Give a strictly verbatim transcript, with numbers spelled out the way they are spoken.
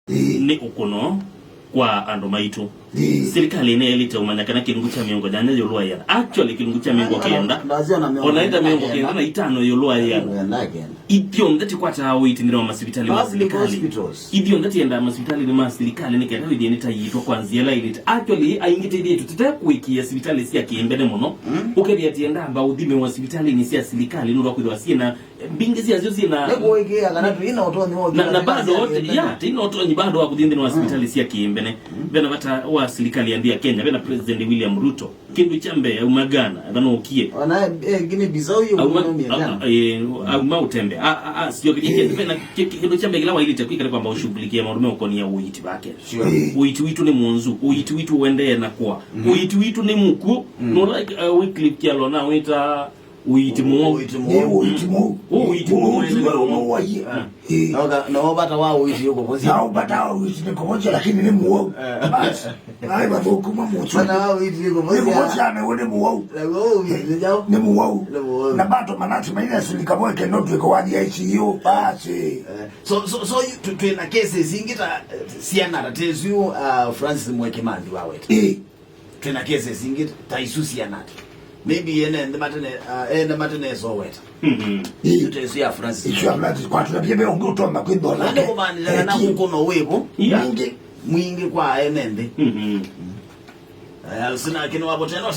nĩ ũkũno kwa andũ maitũ. Silikalĩ nĩyaĩlĩte ũmanya kana kĩlungu kya mĩongo nyanya ĩũlũ wa ĩana, actually kĩlungu kya mĩongo kenda, ona ĩta mĩongo kenda na itano ĩũlũ wa ĩana, ithyonthe tikwataa ũiiti nthĩnĩ wa masivitalĩ ma silikalĩ. Ithyonthe tiendaa masivitalĩnĩ ma silikalĩ nĩ kenda wĩthĩe nĩtaĩĩtwe kwa nzĩa ĩla ĩlĩte. Actually aingĩ tĩthĩĩtwe tũte kũĩkĩĩa sivitalĩ sya kĩmbene mũno, ũkethĩa tiendaa mbaũ ũthimĩwa sivitalĩnĩ sya silikalĩ nũndũ wa kwĩthĩwa syĩna mbingĩ syasyo syĩna nĩkũĩkĩĩa kana tũi na ũtonyi wa na, na bado ya tĩi na ũtonyi bado wa kũthi nthĩnĩ wa sivitalĩ sya kĩmbene. Vena vata wa silikalĩ ya nthĩ ya Kenya, vena President William Ruto. Kĩndũ kya mbee auma Ghana, etha nũkie. Ona eh, ngini bisa ũyũ auma, ũmĩmĩa Ghana. A- eh, auma ũtembe. A- a- a- sio kĩndũ kya- vena kĩ- kĩ- kĩndũ kya mbee kĩla waĩlĩte kwĩka nĩ kwamba ũshughulikie maũndũ meũkonia ũiiti vake. Sure. Ũiiti witũ nĩ mũnzu, ũiiti witũ ũendee na kwa. Ũiiti witũ nĩ mũkw'ũ. No like uh, Wycliffe Kialo na wĩta ũiiti mũwau. Ũiiti nĩ mũwau. Ũiiti mũu. Ũiiti mũu. Ũiiti mũu. Ũiiti mũu. Ĩĩ. Na ũka- na ũvata wa ũiiti ũkũvũthya. Na ũvata wa ũiiti nĩ kũvũthya, lakini nĩ mũwau. Basi. Ai, vathũkuma mũsu. Vata wa ũiiti nĩ kũvũthya. Nĩ kũvũthya, na ũyũ nĩ mũwau. Na ũyũ ũiiti nĩ nyaũ? Nĩ mũwau. Nĩ mũwau. Na bato manati maina sulika boy cannot be kwa the I C U. Basi. Eh, so so so you- tu- twĩna cases ingĩ ta eh, syana ta tesu uh, Francis Mwekimandi wawete. Ĩĩ. Twĩna cases ingĩ ta isu syana ata. Maybe ene nthĩ matene uh, ene matene soweta. Mhm. Ĩĩ. Isu tesu ya Francis. Isu ya Francis kwa tuna pia be ungi utoma kwithola. Ndio kumaanisha na kukono wipo. Yeah. Mwingi. Mwingi kwa ene nthĩ. Mhm. Eh, sina kino wapoteno